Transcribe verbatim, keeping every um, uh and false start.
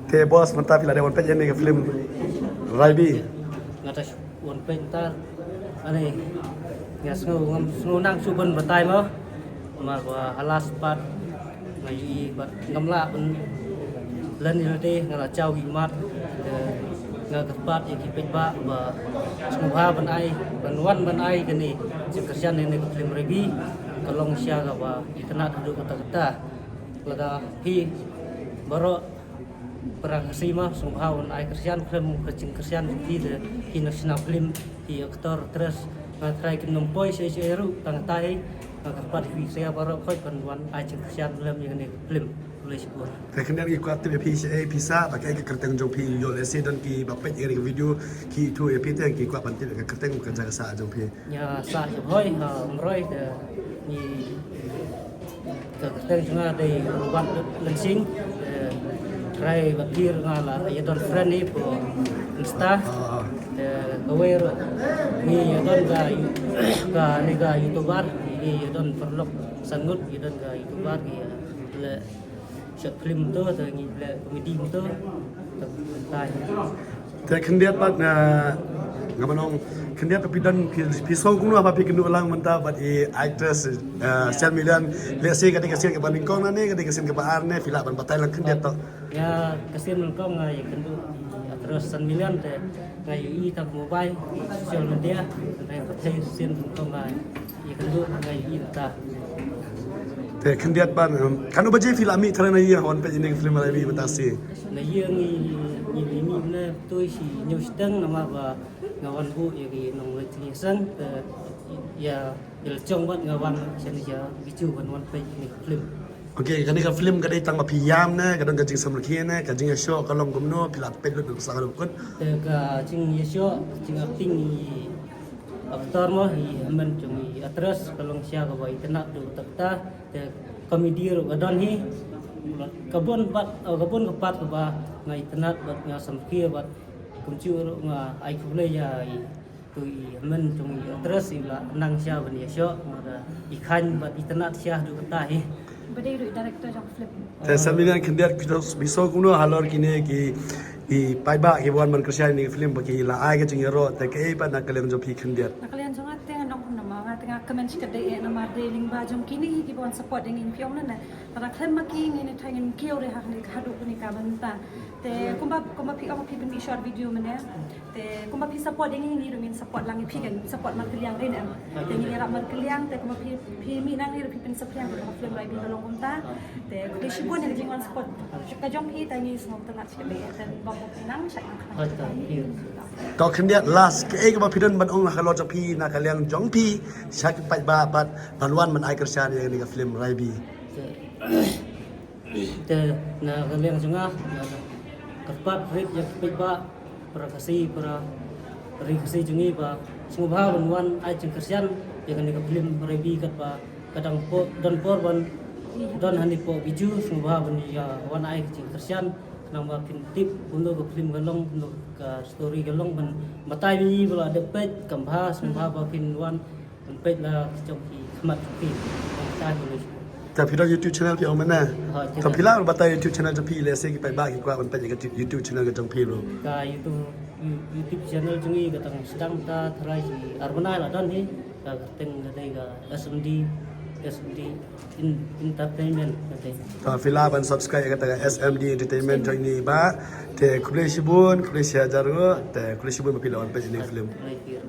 Te boss, mynta phi la dep wan peit ïa kane ka film Raibi? Nga ta wan peit mynta. Ani, nga sngew, ngam sngew nang shu ban batai mo. Namar ba ha last part nga ïohi bad ngam lah ban len ïa lade, nga la jaw ki mat. Te nga kyrpad ïa ki paidbah ba sngewbha ban ai, ban wan ban ai kane jingkyrshan ïa kane ka film Raibi. Ka long shisha kaba itynnad haduh katta katta. Lada phi baroh para Khasi mo sngewbha ban ai kyrshan khlem ka jingkyrshan jong phi, te phi national film, phi actor, actress, nga trai kim nym poi shuh shuh ruh tang tai. Nga kyrpad ïa phi sngewbha baroh khoit ban wan ai jingkyrshan khlem ïa kane ka film. Khublei shibun. Te khyndiat ngi kwah tip ïa phi shaei phi sah, bad kaei ka kyrteng jong phi, ïoh lehse don kiba peit ïa kane ka video ki ithuh ïa phi, te ngi kwah ban tip ïa ka kyrteng bad ka jaka sah jong phi. Nga sah Shyrkhoi, ha Umroi, te ngi, ka kyrteng jong nga dei Rubat Lynsing, te trai bad phi ruh nga la ïa don friend hi hapoh Insta. Ah, ah. Te kawei ruh ngi ïa don ka, ka, ne ka YouTuber, ngi ïa don paralok san ngut, ïa don ka YouTuber, ngi ïa leh short film to, te ngi leh comedy to. Te mynta hi. Te khyndiat pat, eh, nga ban ong, khyndiat pat phi don, phi, phi sngew kumno haba phi kynduh lang mynta bad i actress, eh, Sean Million, lehse ka dei ka sien kaba nyngkong na ne ka dei ka sien kaba ar ne, phi lah ban batai lang khyndiat to. Ïa ka sien nyngkong nga ïakynduh actress Sean Million, te nga ïohi tang mobile, social media, te nga batai sien nyngkong nga ïakynduh, nga ïohi mynta. Te khyndiat pat, em, katno baje phi la mih tharai na ïing wan peit ïa kane ka film Raibi mynta shi? Na ïing ngi, ngi, ngi mih mynne tui shi hynñiew shiteng namar ba nga wan buh ïa ki nongleit jingïaseng, te ïa, ïa la jong bad nga wan shane sha Bijou ban wan peit ïa kane ka film. Okay, kane ka film ka dei tang ba phi ïam ne, ka don ka jingsamrkhie ne, ka jingïashoh ka long kumno, phi la peit lut ban pynshai ka dei kut. Te ka jingïashoh, jingacting i actor mo, i hynmen jong i actress, ka long shisha kaba itynnad haduh katta katta. Te comedy ruh ka don hi. Ka bun pat, oh, ka bun ka part kaba nga itynnad bad nga samrkhie bad kumjuh ruh nga ai khublei ïa i, to i hynmen jong i actress i la nang shisha ban ïashoh, nga da i khlaiñ bad itynnad shisha haduh katta hi. Ba dei ruh i director jong film. Te Sean Million, khyndiat phi sngew kumno halor kine ki, ki paidbah kiba wan ban kyrshan ïa kane ka film ba ki la ai ka jingïaroh, te kaei pat na ka liang jong phi khyndiat? Na ka liang jong nga te nga ong kumno ma, nga te nga kmen shikatdei eh namar dei lyngba jong kine hi kiba wan support ïa ngi, phi ong ne. Lada khlem ma ki ngin ïa thaw ngin kiew re ha kane ka haduh kane ka bynta. Te kumba, kumba phi ong phi pynmih short video mynne. Te kumba phi support ïa ngi, ngi ruh ngin support lang ïa phi, kan support markylliang re ne em. Te ngin ïarap markylliang, te kumba phi, phi mih nangne ruh phi pynsaphriang ïa ka film Raibi ka long kumta. Te khublei shibun ïa ka jingwan support ka jong phi, te ngi sngewtynnad shikatdei, te bam bam nang shait nang khnang. To khyndiat last, kaei kaba phi don ban ong halor jong phi na ka liang jong phi sha ki paidbah bad ban wan ban ai kyrshan ïa kane ka film Raibi. Te na ka liang jong nga, nga kyrpad rit ïa ki paidbah para Khasi, para ri Khasi jong ngi ba sngewbha ban wan ai jingkyrshan ïa kane ka film Raibi katba ka dang por, don por ban don hangne hapoh Bijou, sngewbha ban ïa wan ai jingkyrshan, khnang ba phin tip kumno ka film ka long, kumno ka story ka long, ban batai ïa ngi ba la dep peit, kam bha, sngewbha ba phin wan ban peit la ka jong ki khmat jong phi. Khublei shibun. Te phi don YouTube channel phi ong mynne? Ha, te phi lah ban batai YouTube channel jong phi, lehse ki paidbah ki kwah ban peit ïa ka YouTube channel ka jong phi ruh. Ka YouTube, You-, YouTube channel jong ngi ka dang sdang mynta tharai shi ar bnai la don hi. Ka kyrteng ka dei ka S M D, S M D En-, Entertainment ka dei. To phi lah ban subscribe ïa kata ka S M D Entertainment jong ngi ba. Te khublei shibun, khublei shihajar nguh, te khublei shibun ba phi la wan peit ïa kane ka film. Khublei shibun.